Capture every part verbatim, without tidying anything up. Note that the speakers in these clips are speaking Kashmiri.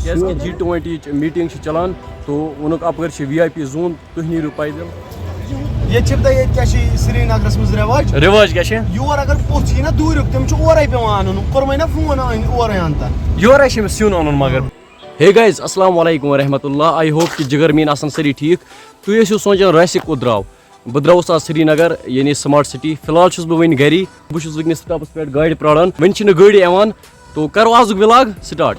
کیٛازِ کہِ جی ٹُوَنٹی یِچ میٖٹِنٛگ چھِ چَلان، تو ووٚنُکھ اَپٲرۍ چھِ وی آئی پی زون، تُہۍ نیٖرِو پیدل۔ ییٚتہِ چھِ دَپان، ییٚتہِ کیٛاہ چھِ سرینگرَس منٛز رٮ۪واج؟ رٮ۪واج کیٛاہ چھِ؟ یور اگر پوٚژھ یی نا دوٗریُک، تٔمِس چھُ اورَے پٮ۪وان اَنُن، کوٚرمَے نا فون أنۍ اورَے اَن تہٕ۔ یورَے چھِ أمِس سیُن اَنُن مگر۔ Hey guys، السلام علیکم ورحمۃ اللہ۔ I hope کہِ جِگر میٲنۍ آسَن سٲری ٹھیٖک۔ تُہۍ ٲسِو سونٛچان راسِک کوٚت درٛاو؟ بہٕ درٛاوُس آز سرینگر، یعنی سمارٹ سٹی۔ فی الحال چھُس بہٕ وٕنہِ گَری۔ بہٕ چھُس وٕنکیٚنَس سٹاپَس پٮ۪ٹھ گاڑِ پرٛاران۔ وٕنہِ چھِنہٕ گٲڑۍ یِوان۔ تو کَرو آزُک vlog start۔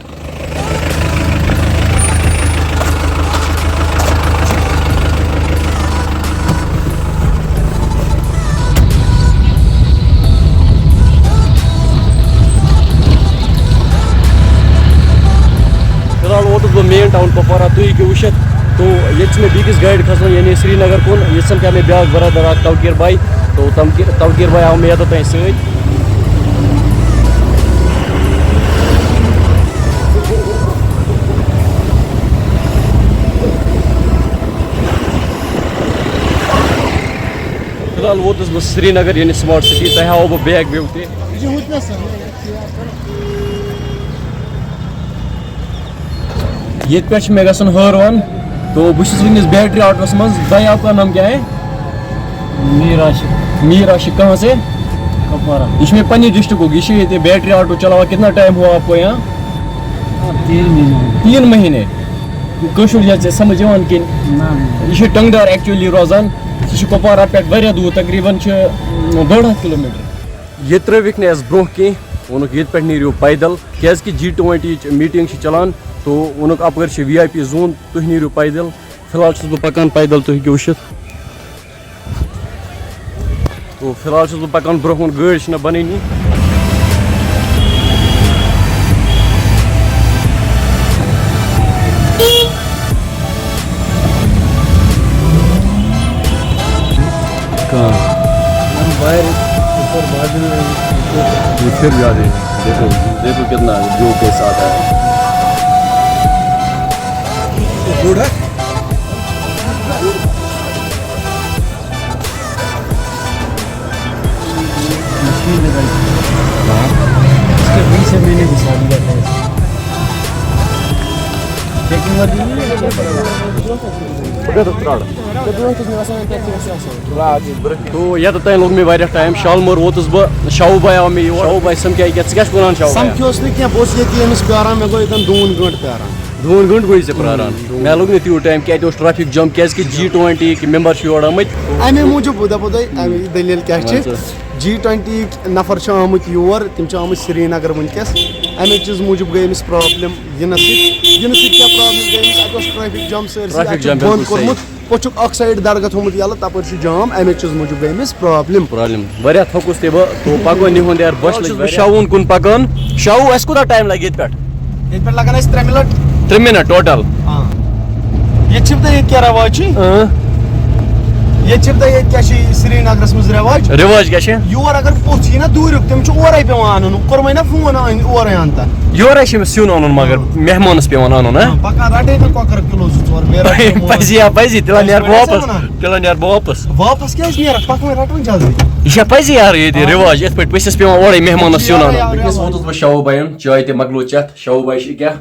فی الحال ووتُس بہٕ مین ٹاوُن کپوارہ، تُہۍ ہیٚکِو وٕچھِتھ۔ تو ییٚتہِ چھِ مےٚ بیٚکِس گاڑِ کھسُن، یعنی سرینگر کُن۔ ییٚتہِ سَمکھیو مےٚ بیٛاکھ برادر اَکھ، توقیٖر بھاے۔ تو تم-، توقیٖر بھاے آو مےٚ یوٚتَتھ تام سۭتۍ۔ فی الحال ووتُس بہٕ سرینگر، یعنی سمارٹ سٹی۔ تۄہہِ ہاوو بہٕ back view تہِ۔ ییٚتہِ پٮ۪ٹھ چھِ مےٚ گژھُن ہٲروَن۔ تو بہٕ چھُس وٕنکیٚس بیٹری آٹوَس منٛز۔ بھائی، آپ کا نام کیا ہے؟ میر عاشق۔ میر عاشق، کہاں سے؟ کپوارہ۔ یہ میں پنی ڈسٹرکٹ ہوگی، یہ بیٹری آٹو چلاوا، کتنا ٹائم ہوا آپ کو یہاں؟ تین مہینے۔ تین مہینے۔ کٲشُر چھا ژےٚ سمجھ یِوان کِنہٕ؟ نہ، نہ۔ یہ ٹنگدار actually روزان۔ یہ کپوارہ پٮ۪ٹھ واریاہ دوٗر، تقریباً چھِ ڈۄڈ ہَتھ کلوٗمیٹر۔ ییٚتہِ ترٲوِکھ نہٕ اَسہِ برٛونٛہہ کینٛہہ، ووٚنُکھ ییٚتہِ پٮ۪ٹھ نیٖرِو پیدل، کیٛازِکہِ جی ٹُوَنٹی یِچ میٖٹِنٛگ چھِ چَلان، تو ووٚنُکھ اَپٲرۍ چھِ وی آئی پی زون، تُہۍ نیٖرِو پیدل۔ فی الحال چھُس بہٕ پَکان پیدل، تُہۍ ہیٚکِو وٕچھِتھ۔ تو فی الحال چھُس بہٕ پَکان برٛونٛہہ کُن، گٲڑۍ چھِنہٕ بَنٲنی۔ کہاں؟ ہم باہر اوپر بادل میں۔ یہ پھر جا رہے ہیں۔ دیکھو، دیکھو کتنا جو کے ساتھ ہے۔ بوڑھا۔ اس کے پیچھے میں نے گھسا دیا تھا۔ چیکنگ والی نہیں ہے۔ تو یتھ تام لوٚگ مےٚ واریاہ ٹایم۔ شالمور ووتُس بہٕ، شاہوٗ بھاے آو مےٚ یور۔ شاہوٗ بھاے سمکھے کیٛاہ، ژٕ کیٛاہ چھُکھ وَنان شاہوٗ بھاے؟ سمکھیوس نہٕ کینٛہہ، بہٕ اوسُس ییٚتی أمِس پیاران، مےٚ گوٚو ییٚتٮ۪ن دوٗن گٲنٛٹہٕ پیاران۔ دوٗن گٲنٛٹہٕ گوٚو ژےٚ پیاران؟ مےٚ لوٚگ نہٕ تیوٗت ٹایم کینٛہہ، اَتہِ اوس ٹریفک جام، کیٛازِکہِ جی ٹُوَنٹی یِکۍ مٮ۪مبر چھِ یور آمٕتۍ۔ اَمے موٗجوٗب بہٕ دَپو تۄہہِ، اَمہِ دٔلیٖل کیٛاہ چھِ۔ وَن ژٕ۔ جی ٹُوَنٹی یِکۍ نفر چھِ آمٕتۍ یور، تِم چھِ آمٕتۍ سرینگر وٕنکیٚس۔ اَمے چیٖز موٗجوٗب گٔے أمِس پرابلم یِنَس سۭتۍ۔ یِنَس سۭتۍ کیٛاہ پرابلم گٔے أمِس؟ اَتہِ اوس ٹریفک جام، سٲرسٕے ٹریفک اَتہِ چھُ جام، بنٛد بِلکُل صحیح۔ کوٚرمُت۔ پوٚتُکھ اکھ سایڈ درگاہ تھوٚمُت یَلہٕ، تَپٲرۍ چھُ جام، اَمے چیٖز موٗجوٗب گٔے أمِس پرابلم۔ پرابلم۔ واریاہ تھوٚکُس تہِ بہٕ، تو پَکو نِہُنٛد یار، بۄچھِ آز چھُس لٔج بہٕ واریاہ۔ شاوُن کُن پَکان۔ شاوُ، اَسہِ کوٗتاہ ٹایم لَگہِ ییٚتہِ پٮ۪ٹھ؟ ییٚتہِ پٮ۪ٹھ لَگَن اَسہِ ترٛےٚ مِنَٹ۔ ترٛےٚ مِنَٹ ٹوٹل۔ آ۔ ییٚتہِ چھِ پَتہ ییٚتہِ کیٛاہ رٮ۪واج چھِ؟ اۭں۔ ییٚتہِ چھِ پَتہ ییٚتہِ کیٛاہ چھِ سرینگرَس منٛز رٮ۪واج؟ رٮ۪واج کیٛاہ چھِ؟ یور اگر پوٚژھ یی نا دوٗریُک، تٔمِس چھُ اورَے پٮ۪وان اَنُن۔ کوٚرمَے نا فون أنۍ اورَے اَن تہٕ۔ یورَے چھِ أمِس سیُن اَنُن، مگر آ۔ مہمانَس پٮ۪وان اَنُن، ہا؟ آ، پَکان رَٹَے نہٕ کۄکَر کِلوٗ زٕ ژور، بیٚیہِ رَٹَے ماز۔ پَزی ہا، پَزی، تیٚلہِ اَن یارٕ یِتھ پٲٹھۍ واپَس۔ چھِ وَنان۔ تیٚلہِ اَن یارٕ بہٕ واپَس۔ واپَس کیٛازِ نیرَکھ؟ پَکوٕنۍ رَٹوٕنۍ جلدی۔ یہِ چھا پَزی یارٕ ییٚتہِ آ۔ رٮ۪واج، یِتھ پٲٹھۍ پٔژھِس پٮ۪وان اورَے مہمانَس سیُن اَنُن؟ یارٕ، یارٕ، وٕنکیٚس یارٕ۔ ووتُس بہٕ شاہوٗ بَیَن، چاے تہِ مۄکلو چٮ۪تھ۔ شاہوٗ بَے چھِ کیٛاہ؟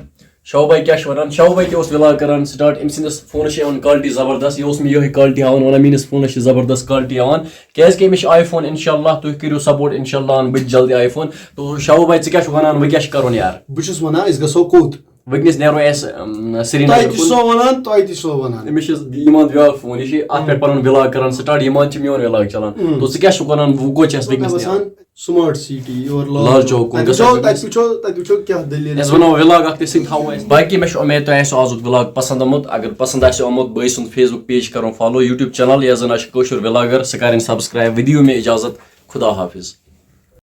شاہوٗ بَے کیٛاہ چھُ وَنان؟ شاہوٗ بَے تہِ اوس vlog کَران start، أمۍ سٕنٛدِس فونَس چھِ یِوان quality زبردست، یہِ اوس مےٚ یِہوٚے quality ہاوان، وَنان میٛٲنِس فونَس چھِ زبردست quality یِوان، کیٛازِکہِ أمِس چھِ iPhone، اِنشاء اللہ تُہۍ کٔرِو support، اِنشاء اللہ اَنہٕ بہٕ تہِ جلدی iPhone۔ تو شاہوٗ بَے، ژٕ کیٛاہ چھُکھ وَنان، وۄنۍ کیٛاہ چھُ کَرُن یار؟ بہٕ چھُس وَنان، أسۍ گژھو کوٚت؟ وٕنکیٚس نیرو أسۍ، اَم، سرینگر تۄہہِ تہِ کُن۔ چھُسو وَنان، تۄہہِ تہِ چھُسو وَنان۔ أمِس چھِ یِوان بیٛاکھ فون، یہِ چھِ اَتھ پٮ۪ٹھ پَنُن vlog کَران start، یِوان چھِ میون vlog چَلان۔ اۭں۔ تو ژٕ کیٛاہ چھُکھ وَنان، وۄنۍ کوٚت چھِ اَسہِ مےٚ وٕنکیٚس باسان نیرُن؟ سمارٹ سٹی یور لال لال چوک کُن تَتہِ گژھو، وٕچھو، تَتہِ وٕچھو، تَتہِ وٕچھو کیٛاہ دٔلیٖل اَسہِ چھِ۔ بَناوو vlog اَکھ تہِ سۭتۍ تھاوو أسۍ۔ باقٕے مےٚ چھُ اُمید تۄہہِ آسہِ آزُک vlog پَسنٛد آمُت۔ اگر پَسنٛد آسہِ آمُت، بٲے سُنٛد Facebook page کَرُن follow، YouTube channel یَتھ زَن آسہِ کٲشُر vlogger، سُہ کَرٕنۍ subscribe۔ وۄنۍ دِیِو مےٚ اِجازت، خدا حافظ۔